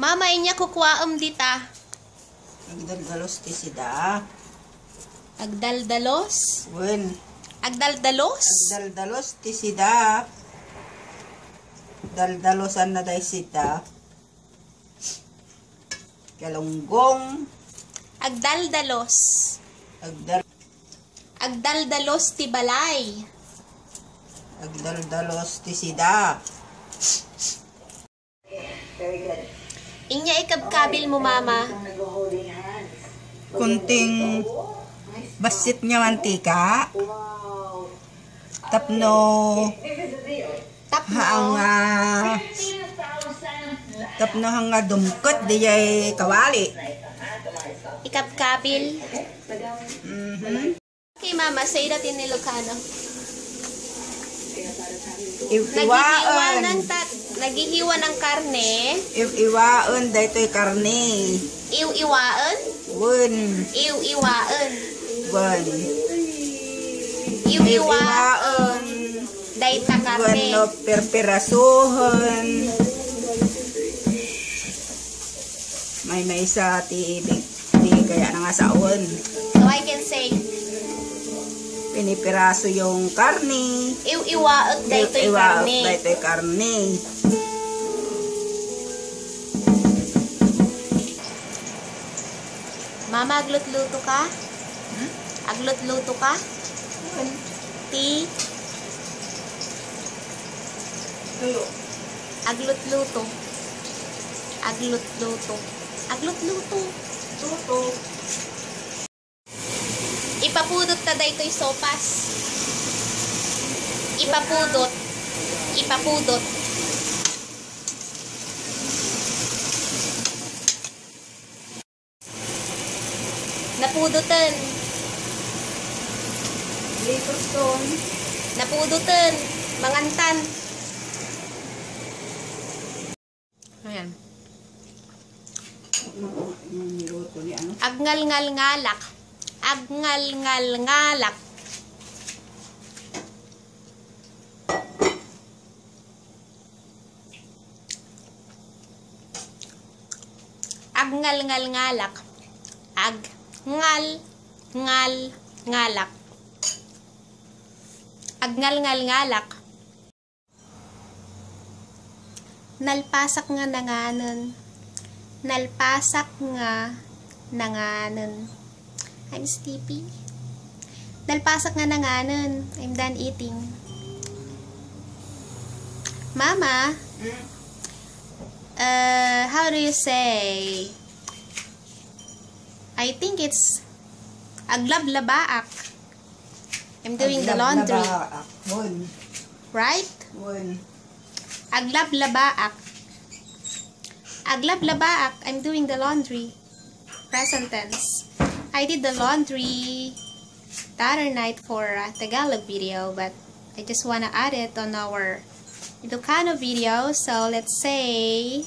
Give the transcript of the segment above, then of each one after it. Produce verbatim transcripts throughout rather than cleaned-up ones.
Mama, ania kukuaem dita? Agdaldalos ti sida. Agdaldalos? Wen. Agdaldalos? Agdaldalos ti sida. Daldalosanna day sida. Galunggong. Agdaldalos. Agdal- Agdaldalos ti balay. Agdaldalos ti sida. Ania ikabkabilmo, Mama? Kunting bassit nga mantika. Tapno Tapno. Haan nga, tapno haan nga dumket diay kawali. Ikabkabil. Mhm. Okay, Mama, say that in Ilocano. Iw-, iwaen. Naghihiwa ng tat-, naghihiwa ng karne. Iw-, iwaen daytoy karne. Iw-iwaen? Wen. Iw-iwaen. Wen. Iw-iwa-, Iw-iwaen. Dayta karne. Wenno perperasohen. Maymaysa ti ibig, ti kayatna nga sawen. So I can say, pinipiraso yung karne. Iw-iwaek daytoy karne. Iw-iwaek daytoy karne. Mama, aglutluto ka? Hmm? Aglutluto ka? Wen. Ti? Tuyo. Aglutluto. Aglutluto. Aglutluto. Tuto. Ipapudot ta daytoy sopas. Ipapudot. Ipapudot. Napudoten. Litos ton. Napudoten. Mangantan. Ayan. Yung niluto ni ano? Agngalngalngalak. Agngalngalngalak. Agngalngalngalak. Ag, ngal, ngal, ngalak. Agngalngalngalak. Nalpasak nga nanganen. Nalpasak nga nanganen. I'm sleepy. Nalpasak nga nanganen. I'm done eating. Mama, mm, uh, how do you say? I think it's aglablabaak. I'm doing the laundry. Aglablabaak. Wen. Right? Wen. Aglablabaak. Aglablabaak. I'm doing the laundry. Present tense. I did the laundry the other night for a Tagalog video, but I just wanna add it on our Ilocano video. So let's say,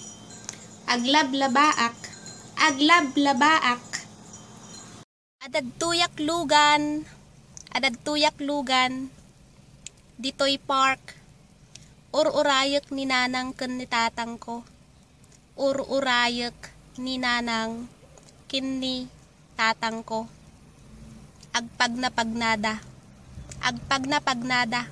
aglablabaak. Aglablabaak. Adadtoyak lugan, adadtoyak lugan, ditoy park. Ur-urayek ni nanang ken ni tatangko. Ur-urayek ni nanang ken ni tatangko. Agpagnapagnada. Agpagnapagnada.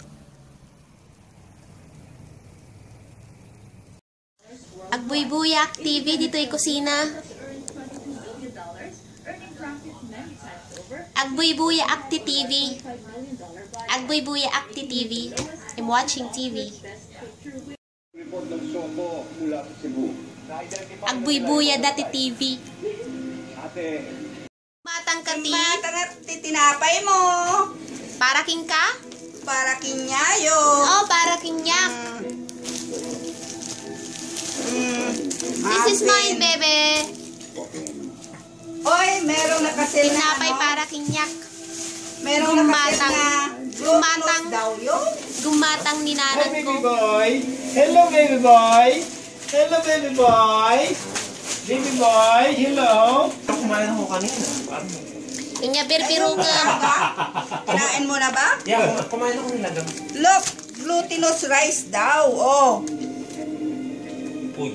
Agbuybuyaak T V ditoy kusina. Agbuybuyaak ti T V. Agbuybuyaak ti T V. I'm watching T V. Agbuybuya dati T V. Matang ka ti? Matang ti tinapay mo. Para king ka? Para kinyayo. Oh, para kinyak. Mm. Mm. This is mine, bebe. Oy, meron na kasi na, tinapay ano? Para kinyak. Meron na kasi na glutinous daw yun. Gumatang. Gumatang. Gumatang ni nanang ko. Hello, baby boy. Hello, baby boy. Hello, baby boy. Baby boy, hello. Kumain ako kanina. Inya birbirukan. Kinain mo na ba? Yeah, kuma-, kumain ako nila. Look, glutinous rice daw. Oh. Uy.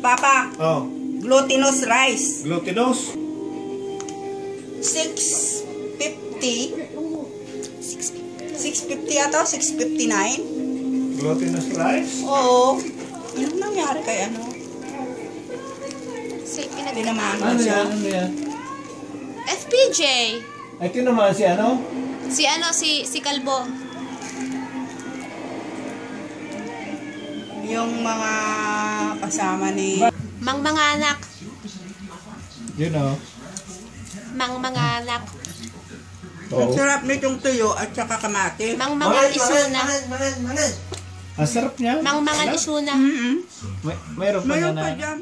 Papa, Oh, glutinous rice. Glutinous. Six fifty. Six fifty ato, six fifty-nine. Glutinous rice? Oo. Ano nangyari kay ano? Say, pinag- Tinamahan ko Ano siya. Yan? Ano yan? F P J. Ay, tinamahan si ano? Si ano, si, si Kalbo. Yung mga kasama ni Mang Manganak. You know. Mang Manganak. Oo. Ang sarap nitong tuyo at saka kamatis. Mang Mangan Isuna. Ang sarap niya. Mang Mangan Isuna. Mm-mm. May, mayroon pa Mayroon niya pa na. Dyan.